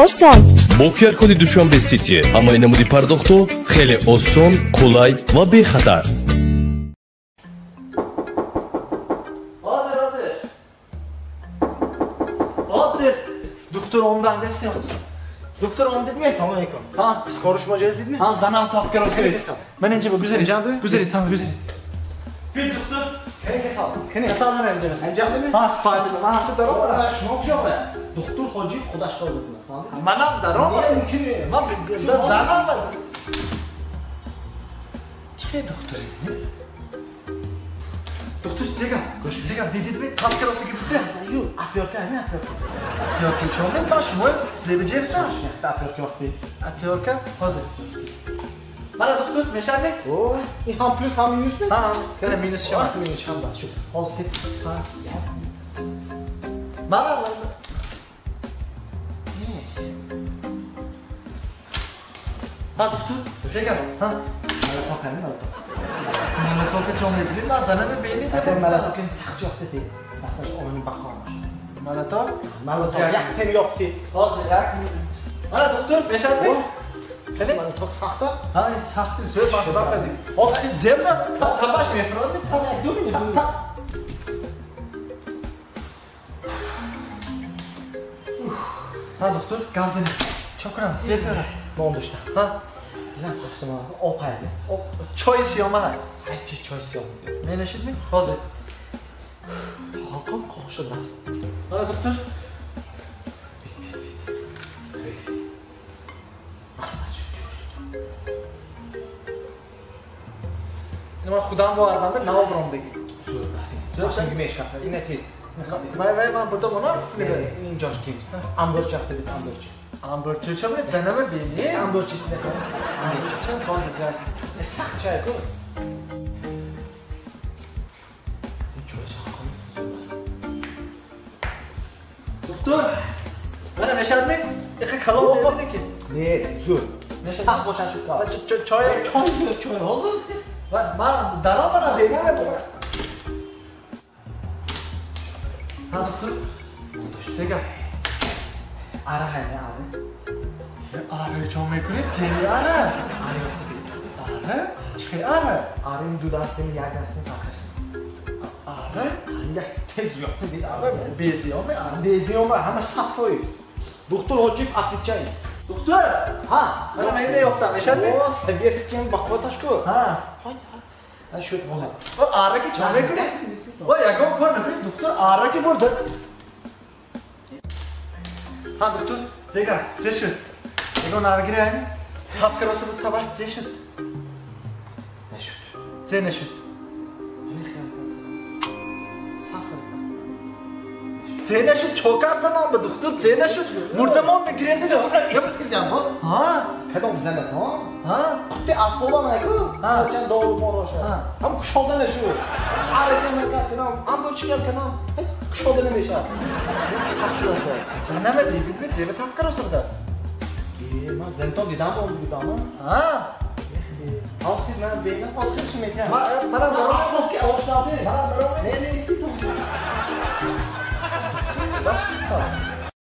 Осон. Бо QR-коди Душанбе Сити ҳамаи намуди пардохтҳо хеле осон, қулай ва бехатар. Ҳозир, ҳозир. Ҳозир. Доктор омдан десем. Доктор омдидми? Assalomu alaykum. Ha, Скорый шумо ҷоиз дидми? Ha, занам topga rost Qani Mana inja bu guzari. Injadimi? Guzari, tamam guzari. Bir doktor. Qani kasal? Qani? Kasaldan injamiz. Anjadimi? Ha, sifayli. Man haqda daromad. Шумо куҷо? Доктор Ҳоҷиев худаш дод фаҳмидӣ? Манам даромад. Мумкин не. Man занам. Чӣ доктори? Доктор зега, зега дидидми? Topga rost kiribdi. Ю, отвёртка, ами отвёртка. Отвёртка чомед? Man шумо зебиҷевсан. Отвёртка ёфтӣ. Отвёртка ҳозир. Mana доктор мешавад? О, ин ҳам плюс ҳам минус ми? Ha, kana минус шавад. Минус ҳам бас шуд. Ҳозир. Ha. Mana Ha доктор, зега. Ha. Малаток ами малаток. Малатока чом мекунед? Ман занами бинед. Ата малаток ин сахт ёфта ти. Дасташ омани бақор бошад. Малаток? Малаток яктем ёфтӣ. Ҳозир як. Mana доктор мешавад? Қani? Малаток сахта? Ha, сахти зӯр ба худо кардиз. Ҳозир зем даст табаш мефурод. Ду минут, ду минут. Ha доктор, гап занед. Чо кунам? Зеб биёрам. Нон дошта. Ha, Дилам ташта малаток об ҳайди. Чой сиёма. Ҳай чи чой сиём. Меношидми? Ҳозир. Ҳоким qo'shib рафт. Mana доктор. Рези. Бас шуд, шуд. Ин ман худам бовардам, нав бромдагӣ. Зӯр басин. Зӯр Башинги мешкафса. Ина ти. Ман бурда монам куфли. Ин ҷош кенч. Амборча ёфта бит, амборча. Амборча чо билед? Занама бини. Амборча накун. Амборча ҳозир як. Сахт чай ку. Ин чой чаққон. Доктор, mana мешавадми? Иқа калон дедини ки. Не, зӯр. Сахт бошад шуд кал. Чой Чой зӯр, чой ҳозир. Ман даромадам бемор. Ha доктор. Зега. Ара ҳайми ара. Ара чо мекунед? Зери ара. Ара ёфта бит. Ара? Чӣ ара? Ара ин ду дастини як дастини фарқаш. Ара? Як тез ёфта бит ара. Безиёми ара. Безиёма ҳамаш 100%. Доктор Ҳоҷиев отвечает. Доктор! Ҳа. Мана мен ёфтам, мешавадми? О, советскийм бақувваташ ку. Ҳа. Ҳай, ҳай. Шуд ҳозир. О, ара ки чо мекунед? О, ягон кор накунед, доктор, ара ки бурда. Ҳа, доктор, зега, зе шуд. Ягон арагири айми? Тапка роса буд табаш зе шуд. Нашуд. Зе нашуд. Зе нашуд, чо кард занам ба доктор, зе нашуд. Мурдамон мегирезид. Ҳа? Кадом занат, ҳа? Ҳа? Қутти асбобам айку, чанд дору мороша. Ҳам кушода нашуд. Ара кам кардам, амборча кардам, кушода намешад. Сахт шуда. Занама дидидми, зеба тапка роса будааст. Э, ман занатон дидам, он будам. Ҳа? Ҳозир ман бинам, ҳозир чӣ метиҳам. Манам даром. Асбоб ки ошнади. Манам даром. Не, не, исти ту. Баш кисас.